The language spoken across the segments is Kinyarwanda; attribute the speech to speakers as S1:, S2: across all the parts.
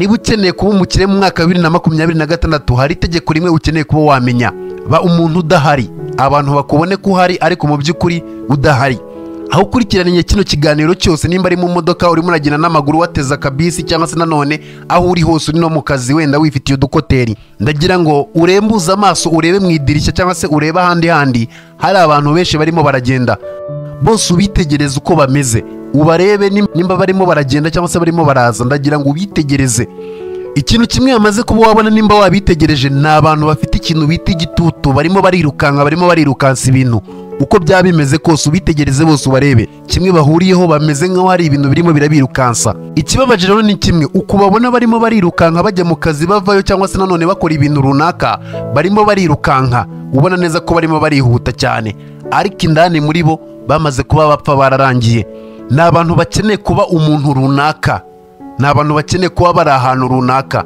S1: Niba ukeneye kuba umukire mu mwaka wa 2026, hari itegeko rimwe ukeneye kuba wamenya: ba umuntu udahari. Abantu bakubone ko uhari, ariko mu by'ukuri udahari. Aho ukurikiraniye kino kiganiro cyose, nimba ari mu modoka, urimo uragenda n'amaguru, wateze akabisi, cyangwa se nanone aho uri hose, uri no mu kazi, wenda wifitiye udukoteri, ndagira ngo urembuze amaso, urebe mu idirishya cyangwa se urebe ahandi handi hari abantu benshi barimo baragenda. Bose ubitegereze uko bameze, ubarebe nimba barimo baragenda cyangwa se barimo baraza. Ndagira ngo ubitegereze. Ikintu kimwe yamaze kuba wabona nimba wabitegereje, ni abantu bafite ikintu bita igitutu, barimo barirukanka, barimo barirukansa ibintu. Uko byaba bimeze kose, ubitegereze bose, ubarebe, kimwe bahuriyeho, bameze nk'aho hari ibintu birimo birabirukansa. Ikibabaje rero ni kimwe: uko babona barimo barirukanka bajya mu kazi, bavayo, cyangwa se nanone bakora ibintu runaka, barimo barirukanka, ubona neza ko barimo barihuta cyane, ariko indani muri bo bamaze kuba bapfa, bararangiye. Ni abantu bakeneye kuba umuntu runaka, ni abantu bakeneye kuba bari ahantu runaka,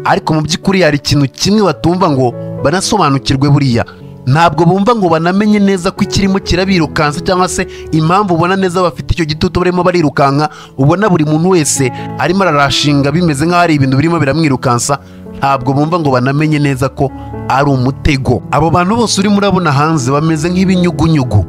S1: ariko mu by'ukuri hari ikintu kimwe batumva ngo banasobanukirwe. Buriya ntabwo bumva ngo banamenye neza ko ikirimo kirabirukansa, cyangwa se impamvu ubona neza bafite icyo gitutu, barimo barirukanka, ubona buri muntu wese arimo ararashinga, bimeze nk'aho hari ibintu birimo biramwirukansa. Ntabwo bumva ngo banamenye neza ko ari umutego. Abo bantu bose urimo urabona hanze bameze nk'ibinyugunyugu.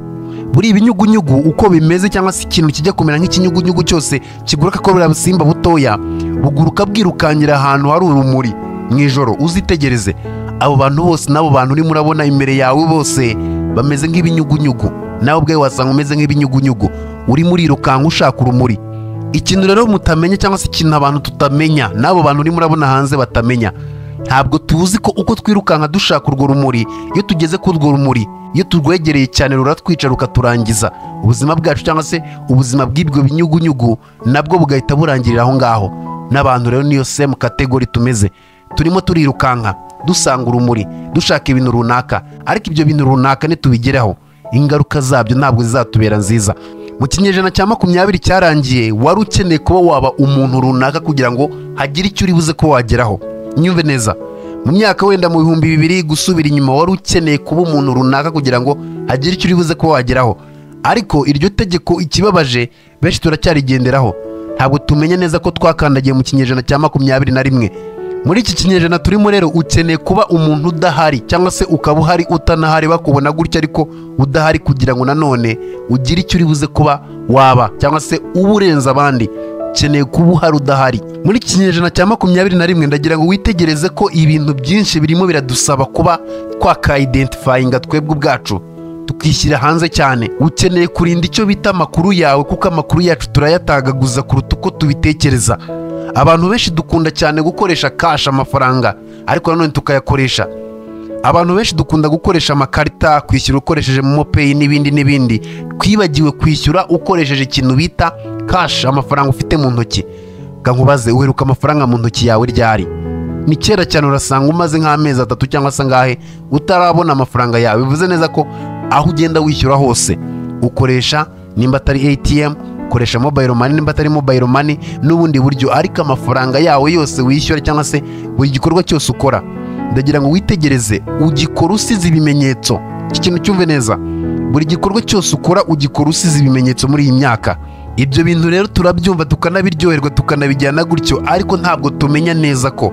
S1: Buri ibinyugunyugu uko bimeze, cyangwa se ikintu kijya kumera nk'ikinyugunyugu cyose kiguruka, ko buriya busimba butoya buguruka bwirukankira ahantu hari urumuri mu ijoro. Uzitegereze abo bantu bose, n'abo bantu urimo urabona imbere yawe bose bameze nk'ibinyugunyugu. Nawe ubwawe wasanga umeze nk'ibinyugunyugu, urimo urirukanka ushaka urumuri. Ikintu rero mutamenya, cyangwa se ikintu abantu tutamenya, n'abo bantu urimo urabona hanze batamenya, ntabwo tuzi ko uko twirukanka dushaka urwo rumuri, iyo tugeze kuri urwo rumuri, iyo turwegereye cyane, ruratwica, rukaturangiza ubuzima bwacu, cyangwa se ubuzima bw'ibyo binyugunyugu nabwo bugahita burangirira aho ngaho. N'abantu rero niyo same category tumeze. Turimo turirukanka dusanga urumuri, dushaka ibintu runaka, ariko ibyo bintu runaka nitubigeraho, ingaruka zabyo ntabwo zizatubera nziza. Mu kinyejana cya 20 cyarangiye, wari ukeneye kuba waba umuntu runaka kugira ngo hagire icyo uri buze kuba wageraho. Nyumve neza: mu myaka wenda mu 2000 gusubira inyuma, wari ukeneye kuba umuntu runaka kugira ngo hagire icyo uri buze kuba wageraho. Ariko iryo tegeko, ikibabaje, benshi turacyarigenderaho. Ntabwo tumenya neza ko twakandagiye mu kinyejana cya 21. Muri iki kinyejana turimo rero, ukeneye kuba umuntu udahari, cyangwa se ukaba uhari utanahari, bakubona gutya ariko udahari, kugira ngo nanone ugire icyo uri buze kuba waba, cyangwa se uba urenze abandi. Ukeneye kuba uhari udahari. Muri iki kinyejana cya 21, ndagira ngo witegereze ko ibintu byinshi birimo biradusaba kuba twakayidentifayinga twebwe ubwacu, tukishyira hanze cyane. Ukeneye kurinda icyo bita amakuru yawe, kuko amakuru yacu turayatagaguza kuruta uko tubitekereza. Abantu benshi dukunda cyane gukoresha cash, amafaranga, ariko nanone tukayakoresha. Abantu benshi dukunda gukoresha amakarita, kwishyura ukoresheje MoMo Pay n'ibindi n'ibindi. Twibagiwe kwishyura ukoresheje ikintu bita cash, amafaranga ufite mu ntoki. Nkubaze, uheruka amafaranga mu ntoki yawe ryari? Ni kera cyane. Urasanga umaze nk'amezi 3 cyangwa se angahe utarabona amafaranga yawe. Bivuze neza ko aho ugenda wishyura hose ukoresha, nimba atari ATM, ukoresha mobile money, nimba atari mobile money, n'ubundi buryo, ariko amafaranga yawe yose wishyura, cyangwa se buri gikorwa cyose ukora, ndagira ngo witegereze, ugikora usize ibimenyetso. Iki kintu cyumve neza: buri gikorwa cyose ukora, ugikora usize ibimenyetso muri iyi myaka. Ibyo bintu rero turabyumva, tukanabiryoherwa, tukanabijyana gutyo, ariko ntabwo tumenya neza ko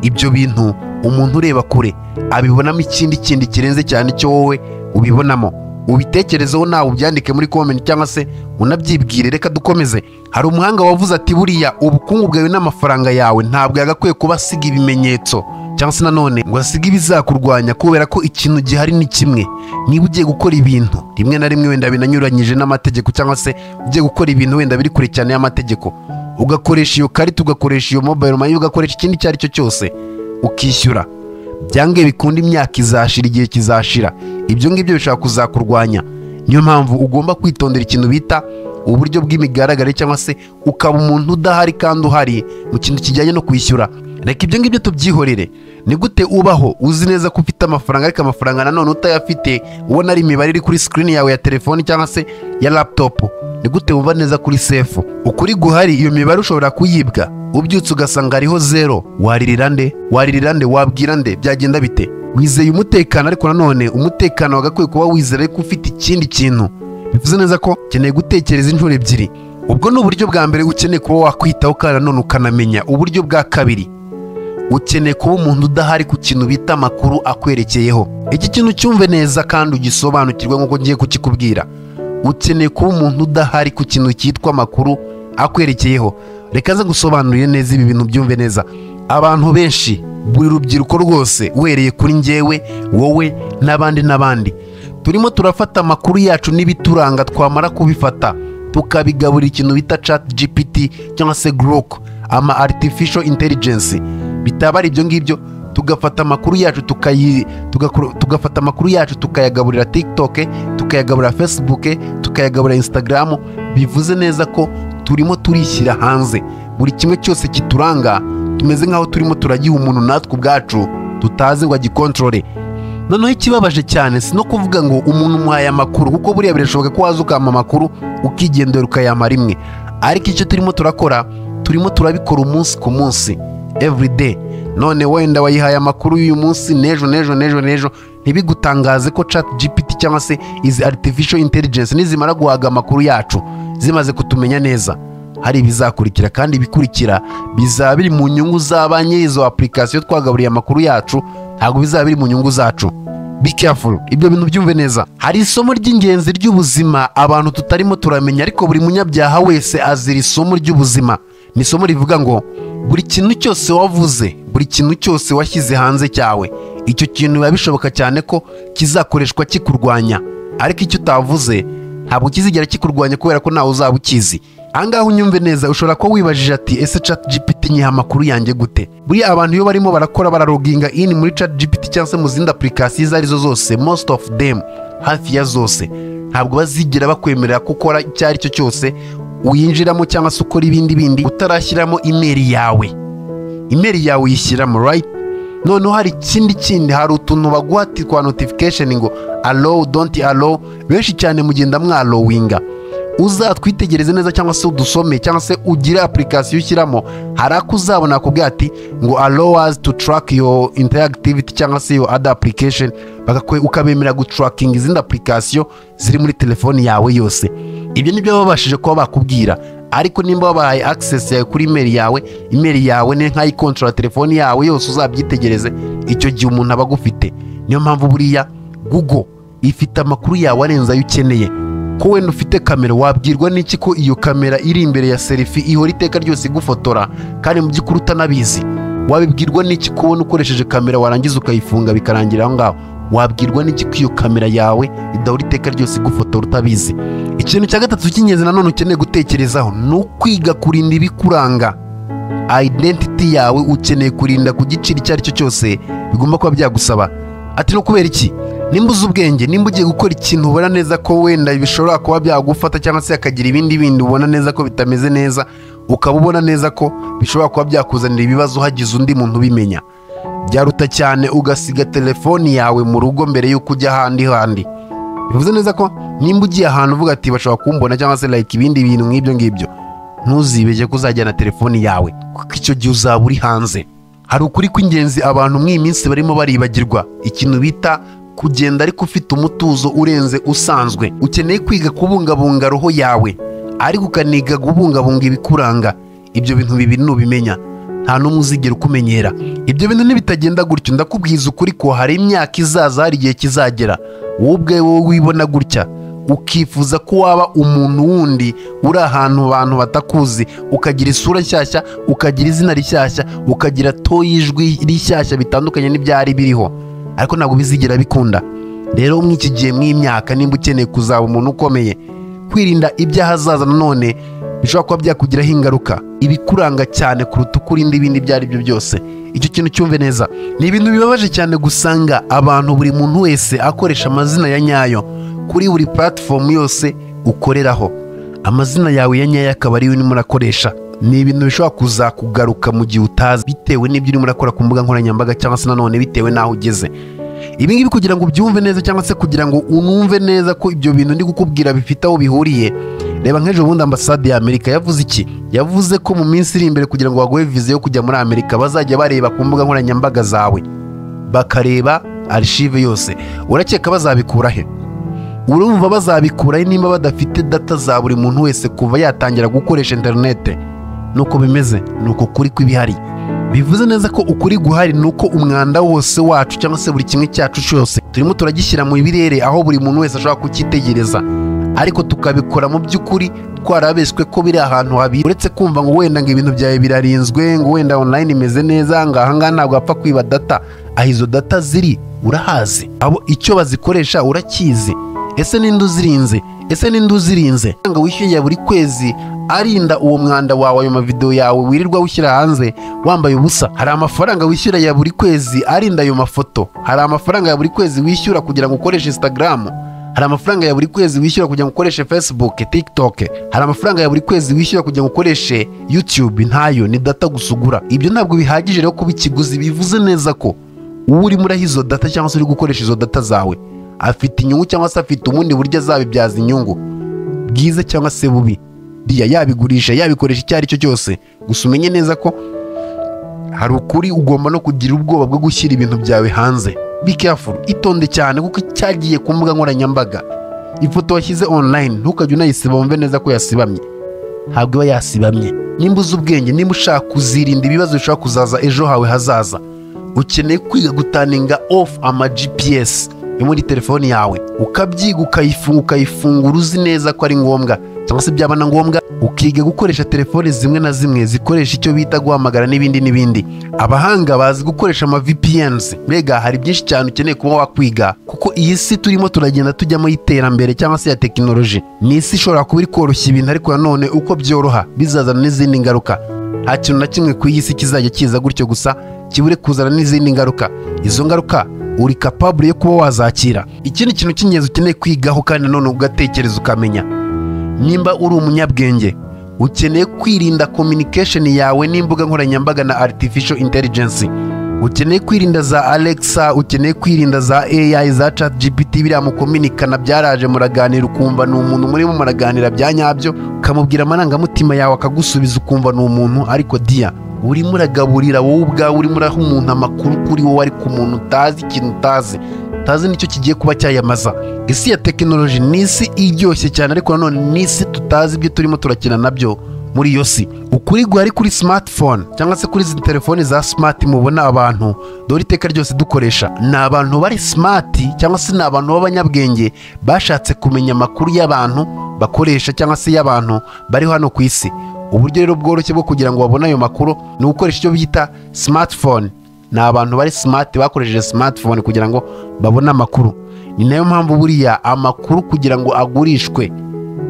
S1: ibyo bintu umuntu ureba kure abibonamo ikindi kindi kirenze cyane icyo wowe ubibonamo. Ubitekerezeho nawe, ubyandike muri comment cyangwa se unabyibwire. Reka dukomeze. Hari umuhanga wavuze ati: "Buriya ubukungu bwawe n'amafaranga yawe ntabwo yagakwiye kuba asiga ibimenyetso, cyangwa se nanone ngo asige ibizakurwanya." Kubera ko ikintu gihari ni kimwe: niba ugiye gukora ibintu rimwe na rimwe wenda binanyuranyije n'amategeko, cyangwa se ugiye gukora ibintu wenda biri kure cyane y'amategeko, ugakoresha iyo karita, ugakoresha iyo mobile money, ugakoresha ikindi icyo ari cyo cyose ukishyura, byange bikunda imyaka izashira, igihe kizashira, ibyo ngibyo bishobora kuzakurwanya. Niyo mpamvu ugomba kwitondera ikintu bita uburyo bw'imigaragare, cyangwa se ukaba umuntu udahari kandi uhari mu kintu kijyanye no kwishyura. Reka ibyo ngibyo tubyihorere. Ni gute ubaho uzi neza ko ufite amafaranga, ariko amafaranga nanone utayafite, ubona ari imibare iri kuri screen yawe ya telefoni cyangwa se ya laptop? Ni gute wumva neza kuri safe? Ukuri guhari, iyo mibare ushobora kuyibwa, ubyutse ugasanga hariho zero. Waririra nde? Waririra nde? Wabwira nde? Byagenda bite? Wizeye umutekano, ariko nanone umutekano wagakwiye kuba wizera ariko ufite ikindi kintu. Bivuze neza ko ukeneye gutekereza inshuro ebyiri. Ubwo ni uburyo bwa mbere ukeneye kuba wakwitaho, kandi nanone ukanamenya. Uburyo bwa kabiri, ukeneye kuba umuntu udahari ku kintu bita amakuru akwerekeyeho. Iki kintu cyumve neza kandi ugisobanukirwe nk'uko ngiye kukikubwira. Ukeneye kuba umuntu udahari ku kintu cyitwa amakuru akwerekeyeho. Reka nze ngusobanurire neza ibi bintu, byumve neza. Abantu benshi, buri rubyiruko rwose, uhereye kuri njyewe, wowe n'abandi n'abandi, turimo turafata amakuru yacu n'ibituranga, twamara kubifata tukabigaburira ikintu bita Chat GPT cyangwa se Grok, ama artificial intelligence. Bitaba ari ibyo ngibyo, tugafata amakuru yacu tukayagaburira TikTok, tukayagaburira Facebook, tukayagaburira Instagram. Bivuze neza ko turimo turishyira hanze buri kimwe cyose kituranga, tumeze nk'aho turimo turagiha umuntu natwe ubwacu tutazi ngo agikontorore. Noneho ikibabaje cyane si no kuvuga ngo umuntu umuhaye amakuru, kuko buriya birashoboka ko waza ukampa amakuru ukigendera ukayampa rimwe, ariko icyo turimo turakora, turimo turabikora umunsi ku munsi, everyday. None wenda wayihaye amakuru y'uyu munsi, n'ejo n'ejo n'ejo n'ejo. Ntibigutangaze ko Chat GPT cyangwa se izi artificial intelligence nizimara guhaga amakuru yacu, zimaze kutumenya neza, hari ibizakurikira, kandi ibikurikira bizaba biri mu nyungu za ba nyiri izo application twagaburiye amakuru yacu, ntabwo bizaba biri mu nyungu zacu. Be careful, ibyo bintu byumve neza. Hari isomo ry'ingenzi ry'ubuzima abantu tutarimo turamenya, ariko buri munyabyaha wese azira isomo ry'ubuzima. Ni isomo rivuga ngo buri kintu cyose wavuze, buri kintu cyose washyize hanze cyawe, icyo kintu biba bishoboka cyane ko kizakoreshwa kikurwanya, ariko icyo utavuze ntabwo kizigera kikurwanya, kubera ko ntawe uzaba ukizi. Ahangaha unyumve neza. Ushobora kuba wibajije ati: "Ese Chat GPT nyiha amakuru yanjye gute?" Buriya abantu iyo barimo barakora, baraloginga in muri Chat GPT cyangwa se mu zindi application izo arizo zose, most of them, hafi ya zose, ntabwo bazigera bakwemerera ko ukora icyo ari cyo cyose uyinjiramo cyangwa se ukora ibindi bindi utarashyiramo email yawe. Email yawe uyishyiramo, right? Noneho hari ikindi kindi, hari utuntu baguha ati twa notification ngo allow, don't allow. Benshi cyane mugenda mwallowinga. Uzatwitegereze neza cyangwa se udusome cyangwa se ugire application ushyiramo, hari ako uzabona akubwira ati ngo "Allow us to track your interactivity" cyangwa se your other application, ukabemera gutracking izindi application ziri muri telefoni yawe yose. Ibyo nibyo babashije kuba bakubwira. Ariko nimba wabahaye access yawe kuri email yawe, email yawe ni nk'ayikontorora telefoni yawe yose, uzabyitegereze, icyo gihe umuntu aba agufite. Niyo mpamvu buriya Google ifite amakuru yawe arenze ayo ukeneye. Ko wenda ufite kamera, wabwirwa n'iki ko iyo kamera iri imbere ya selfie ihora iteka ryose igufotora kandi mu by'ukuri utanabizi? Wabibwirwa n'iki kubona ukoresheje kamera, warangiza ukayifunga bikarangira aho ngaho? Wabwirwa n'iki ko iyo kamera yawe idahora iteka ryose igufotora utabizi? Ikintu cya gatatu cy'ingenzi nanone ukeneye gutekerezaho ni ukwiga kurinda ibikuranga, identity yawe. Ukeneye kurinda ku giciro icyo ari cyo cyose bigomba kuba byagusaba. Ati: "No kubera iki?" Nimba uzi ubwenge, nimba ugiye gukora ikintu ubona neza ko wenda bishobora kuba byagufata cyangwa se hakagira ibindi bindi ubona neza ko bitameze neza, ukaba ubona neza ko bishobora kuba byakuzanira ibibazo hagize undi muntu ubimenya, byaruta cyane ugasiga telefoni yawe mu rugo mbere y'uko ujya ahandi handi. Bivuze neza ko nimba ugiye ahantu uvuga ati bashobora kumbona cyangwa se like ibindi bintu nk'ibyo ngibyo, ntuzibeshye ko uzajyana telefoni yawe, kuko icyo gihe uzaba uri hanze. Hari ukuri kw'ingenzi abantu muri iyi minsi barimo baribagirwa, ikintu bita kugenda ariko ufite umutuzo urenze usanzwe. Ukeneye kwiga kubungabunga roho yawe, ariko ukaniga kubungabunga ibikuranga. Ibyo bintu bibiri nubimenya, nta n'umwe uzigera ukumenyera. Ibyo bintu nibitagenda gutyo, ndakubwiza ukuri ko hari imyaka izaza, hari igihe kizagera wowe ubwawe wowe wibona gutya, ukifuza ko waba umuntu wundi uri ahantu abantu batakuzi, ukagira isura nshyashya, ukagira izina rishyashya, ukagira tone y'ijwi rishyashya bitandukanye n'ibyari biriho, ariko ntabwo bizigera bikunda. Rero muri iki gihe, mw'imyaka, nimba ukeneye kuzaba umuntu ukomeye, kwirinda iby'ahazaza nanone bishobora kuba byakugiraho ingaruka, ibikuranga cyane kuruta uko urinda ibindi ibyo ari byo byose. Icyo kintu cyumve neza. Ni ibintu bibabaje cyane gusanga abantu, buri muntu wese akoresha amazina ya nyayo kuri buri platform yose ukoreraho, amazina yawe ya nyayo akaba ariyo urimo urakoresha. Ni ibintu bishobora kuzakugaruka mu gihe utazi, bitewe n'ibyo urimo urakora ku mbuga nkoranyambaga cyangwa se nanone bitewe n'aho ugeze. Ibi ngibi kugira ngo ubyumve neza cyangwa se kugira ngo unumve neza ko ibyo bintu ndi kukubwira bifite aho bihuriye, reba nk'ejo bundi ambasade ya Amerika yavuze iki? Yavuze ko mu minsi iri imbere, kugira ngo baguhe viza yo kujya muri Amerika, bazajya bareba ku mbuga nkoranyambaga zawe, bakareba archive yose. Urakeka bazabikura he? Urumva bazabikuraho nimba badafite data za buri muntu wese kuva yatangira gukoresha interinete? Nuko bimeze, nuko kuri kw'ibihari. Bivuze neza ko ukuri guhari ni uko umwanda wose wacu cyangwa se buri kimwe cyacu cyose turimo turagishyira mu birere, aho buri muntu wese ashobora kucyitegereza, ariko tukabikora mu by'ukuri twarabeswe ko biri ahantu habi. Uretse kumva ngo wenda ngo ibintu byawe birarinzwe, ngo wenda online imeze neza, ngo aha ngaha ntabwo wapfa kwiba data. Aho izo data ziri urahazi, abo icyo bazikoresha urakizi. Ese ninde uzirinze? Ese ninde uzirinze? Ngo wishyuye buri kwezi arinda uwo mwanda wawe, ayo mavideo yawe wirirwa ushyira hanze wambaye ubusa. Hari amafaranga wishyura ya buri kwezi arinda ayo mafoto. Hari amafaranga ya buri kwezi wishyura kugira ngo ukoreshe Instagram. Hari amafaranga ya buri kwezi wishyura kugira ngo ukoreshe Facebook, TikTok. Hari amafaranga ya buri kwezi wishyura kugira ngo ukoreshe YouTube. Ntayo, ni data gusugura. Ibyo ntabwo bihagije rero kuba ikiguzi. Bivuze neza ko uwo urimo uraha izo data cyangwa se uri gukoresha izo data zawe afite inyungu, cyangwa se afite ubundi buryo azabibyaza inyungu, bwiza cyangwa se bubi. Yabigurisha, yabikoresha icyo ari cyo cyose. Gusa umenye neza ko hari ukuri, ugomba no kugira ubwoba bwo gushyira ibintu byawe hanze. Be careful, itonde cyane, kuko cyagiye ku mbuga nkoranyambaga. Ifoto washyize online ntukajye unayisiba wumve neza ko yasibamye. Ntabwo iba yasibamye. Nimba uzi ubwenge, nimba ushaka kuzirinda ibibazo bishobora kuzaza ejo hawe hazaza, ukeneye kwiga guturninga off ama GPS yo muri telefoni yawe, ukabyiga, ukayifunga, ukayifungura uzi neza ko ari ngombwa, cyangwa se byaba na ngombwa ukiga gukoresha telefoni zimwe na zimwe zikoresha icyo bita guhamagara n'ibindi n'ibindi. Abahanga bazi gukoresha ama VPNs. Mbega hari byinshi cyane ukeneye kuba wakwiga, kuko iyi si turimo turagenda tujyamo y'iterambere cyangwa se ya tekinoloji ni isi ishobora kuba iri koroshya ibintu, ariko nanone uko byoroha bizazana n'izindi ngaruka. Nta kintu na kimwe ku iyi si kizajya kiza gutyo gusa kibure kuzana n'izindi ngaruka. Izo ngaruka uri capable yo kuba wazakira? Ikindi kintu cy'ingenzi ukeneye kwigaho kandi nanone ugatekereza ukamenya, nimba uri umunyabwenge, ukeneye kwirinda communication yawe n'imbuga nkoranyambaga na artificial intelligence. Ukeneye kwirinda za Alexa, ukeneye kwirinda za AI, za Chat GPT. Biriya mukominikana byaraje, muraganira ukumva ni umuntu murimo muraganira bya nyabyo, ukamubwira amarangamutima yawe akagusubiza, ukumva ni umuntu. Ariko dear, urimo uragaburira wowe ubwawe, urimo uraha umuntu amakuru kuri wowe, ariko umuntu utazi, ikintu utazi nicyo kigiye kuba cyayamaza. Isi ya tekinoloji ni isi iryoshye cyane, ariko nanone ni isi tutazi ibyo turimo turakina nabyo muri iyo si. Ukuri guhari kuri smartphone cyangwa se kuri izi telefoni za smart mubona abantu dore iteka ryose dukoresha, ni abantu bari smart cyangwa se ni abantu b'abanyabwenge bashatse kumenya amakuru y'abantu bakoresha cyangwa se y'abantu bari hano ku isi. Uburyo rero bworoshye bwo kugira ngo babone ayo makuru ni ugukoresha icyo bita smartphone. Ni abantu bari smart bakoresheje smartphone kugira ngo babone amakuru. Ni nayo mpamvu buriya amakuru kugira ngo agurishwe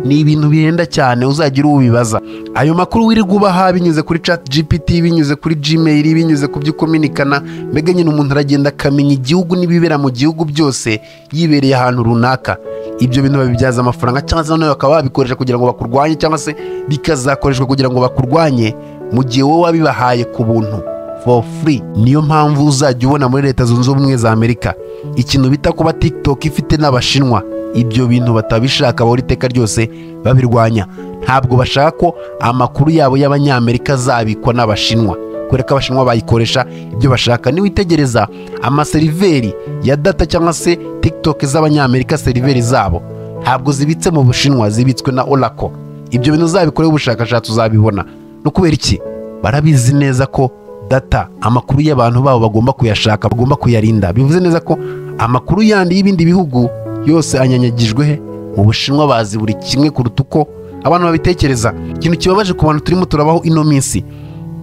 S1: ni ibintu bihenda cyane. Uzagira ubibaza, ayo makuru wirirwa ubaha binyuze kuri Chat GPT, binyuze kuri Gmail, binyuze ku byo ukominikana, mbega nyine umuntu aragenda akamenya igihugu n'ibibera mu gihugu byose yibereye ahantu runaka. Ibyo bintu babibyaza amafaranga, cyangwa se noneho bakaba babikoresha kugira ngo bakurwanye, cyangwa se bikazakoreshwa kugira ngo bakurwanye mu gihe wowe wabibahaye ku buntu, for free. Niyo mpamvu uzajya ubona muri Leta Zunze Ubumwe za Amerika ikintu bita kuba TikTok ifite n'Abashinwa, ibyo bintu batabishaka, bahora iteka ryose babirwanya. Ntabwo bashaka ko amakuru yabo y'Abanyamerika azabikwa n'Abashinwa, kubera ko Abashinwa bayikoresha ibyo bashaka. Niwitegereza amaserver ya data cyangwa se TikTok z'Abanyamerika, server zabo ntabwo zibitse mu Bushinwa, zibitswe na Oracle. Ibyo bintu uzabikoreho ubushakashatsi uzabibona. No kubera iki? Barabizi neza ko data, amakuru y'abantu babo bagomba kuyashaka, bagomba kuyarinda. Bivuze neza ko amakuru yandi y'ibindi bihugu yose anyanyagijwe he? Mu Bushinwa. Bazi buri kimwe kuruta uko abantu babitekereza. Ikintu kibabaje ku bantu turimo turabaho ino minsi,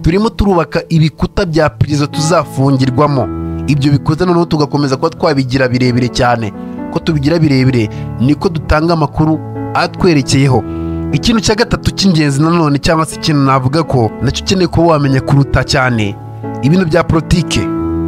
S1: turimo turubaka ibikuta bya prison tuzafungirwamo. Ibyo bikuta noneho tugakomeza kuba twabigira birebire cyane. Ko tubigira birebire niko dutanga amakuru atwerekeyeho. Ikintu cya gatatu cy'ingenzi nanone, cyangwa se ikintu navuga ko nacyo ukeneye kuba wamenya kuruta cyane ibintu bya politike,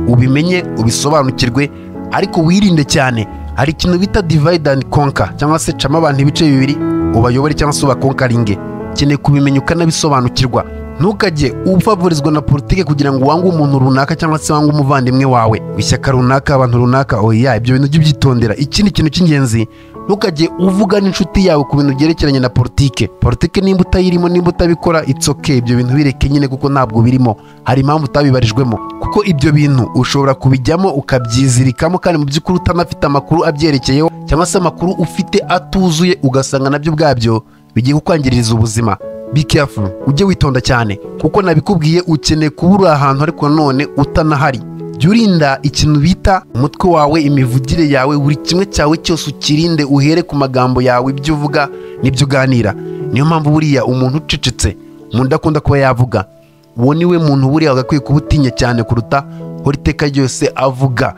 S1: ubimenye, ubisobanukirwe, ariko wirinde cyane. Hari ikintu bita divide and conquer, cyangwa se camo abantu ibice bibiri ubayobore cyangwa se ubaconqueringe. Ukeneye kubimenya ukanabisobanukirwa. Ntukajye ufavorizwa na politike kugira ngo wange umuntu runaka cyangwa se wange umuvandimwe wawe, ishyaka runaka, abantu runaka. Oya, ibyo bintu jya ubyitondera. Ikindi kintu cy'ingenzi ni Ntukajye uvuga n'inshuti yawe ku bintu byerekeranye na politike. Politike nimba utayirimo, nimba utabikora, it's okay, ibyo bintu bireke nyine, kuko ntabwo birimo, hari impamvu utabibarijwemo. Kuko ibyo bintu ushobora kubijyamo ukabyizirikamo, kandi mu by'ukuri utanafite amakuru abyerekeyeho, cyangwa se amakuru ufite atuzuye, ugasanga nabyo ubwabyo bigiye kukwangiriza ubuzima. Be careful, ujye witonda cyane, kuko nabikubwiye, ukeneye kuba uri ahantu ariko nanone utanahari. Jya urinda ikintu bita umutwe wawe, imivugire yawe, buri kimwe cyawe cyose ukirinde, uhere ku magambo yawe, ibyo uvuga n'ibyo uganira. Niyo mpamvu buriya umuntu ucecetse, umuntu udakunda kuba yavuga, uwo niwe muntu buriya wagakwiye kuba utinya cyane kuruta hora iteka ryose avuga.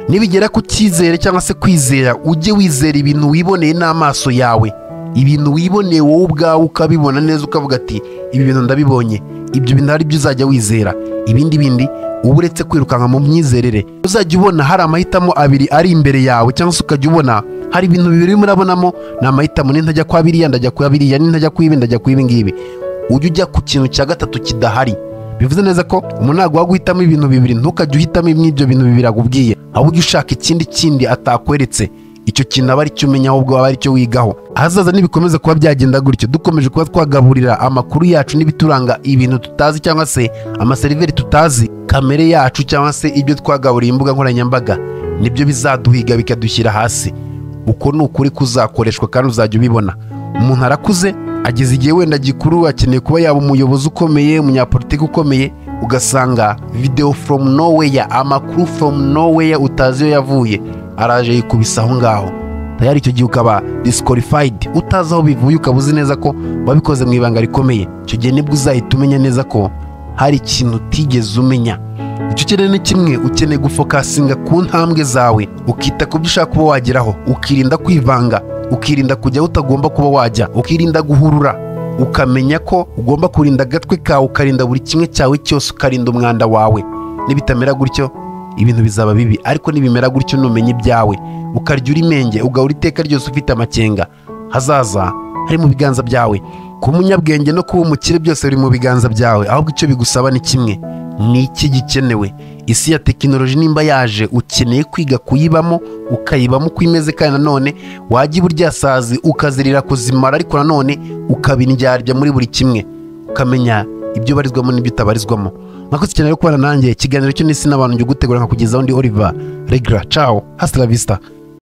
S1: Nibigera ku cyizere cyangwa se kwizera, ujye wizera ibintu wiboneye n'amaso yawe, ibintu wiboneye wowe ubwawe ukabibona neza, ukavuga ati ibi bintu ndabibonye. Ibyo bintu ari byo uzajya wizera. Ibindi bindi uba uretse kwirukanka mu myizerere. Uzajya ubona hari amahitamo abiri ari imbere yawe, cyangwa se ukajya ubona hari ibintu bibiri urimo urabonamo, ni amahitamo: nintajya kwa biriya ndajya kwa biriya, nintajya ku ibi ndajya ku ibi ngibi. Ujye ujya ku kintu cya gatatu kidahari. Bivuze neza ko umuntu ntabwo guhitamo ibintu bibiri, ntukajye uhitamo ibyo bintu bibiri akubwiye, ahubwo ujye ushaka ikindi kindi atakweretse. Icyo kintu aba aricyo umenya, ahubwo aba aricyo wigaho. Ahazaza nibikomeza kuba byagenda gutyo, dukomeje kuba twagaburira amakuru yacu n'ibituranga ibintu tutazi, cyangwa se amaseriveri tutazi, kamere yacu, cyangwa se ibyo twagaburiye imbuga nkoranyambaga, nibyo bizaduhiga bikadushyira hasi. Uko ni ukuri kuzakoreshwa kandi uzajya ubibona. Umuntu arakuze, ageze igihe wenda gikuru, akeneye kuba yaba umuyobozi ukomeye, umunyapolitiki ukomeye, ugasanga video from nowhere, amakuru from nowhere utazi iyo yavuye, araje yikubisa aho ngaho. Tayari icyo gihe ukaba disqualified, utazi aho bivuye, ukaba uzi neza ko wabikoze mu ibanga rikomeye. Icyo gihe nibwo uzahita umenya neza ko hari ikintu utigeze umenya. Icyo ukeneye ni kimwe: ukeneye gufocusinga ku ntambwe zawe, ukita ku byo ushaka kuba wageraho, ukirinda kwivanga, ukirinda kujya aho utagomba kuba wajya, ukirinda guhurura, ukamenya ko ugomba kurinda agatwe kawe, ukarinda buri kimwe cyawe cyose, ukarinda umwanda wawe. Nibitamera gutyo ibintu bizaba bibi, ariko nibimera gutyo, numenya ibyawe, ukarya uri menge, ugahora iteka ryose ufite amakenga, hazaza hari mu biganza byawe. Kuba umunyabwenge no kuba umukire byose biri mu biganza byawe, ahubwo icyo bigusaba ni kimwe: ni iki gikenewe? Isi ya tekinoloji nimba yaje, ukeneye kwiga kuyibamo, ukayibamo uko imeze, kandi nanone wajya iburyasazi ukazirira kuzimara, ariko nanone ukabindyarya muri buri kimwe, ukamenya ibyo ubarizwamo n'ibyo utabarizwamo. Mwakoze cyane rero kubana nanjye. Ikiganiro cyo n'isi n'abantu, njye ugutegura nkakugezaho ndi Oliver Regra. Ciao, hasta la vista.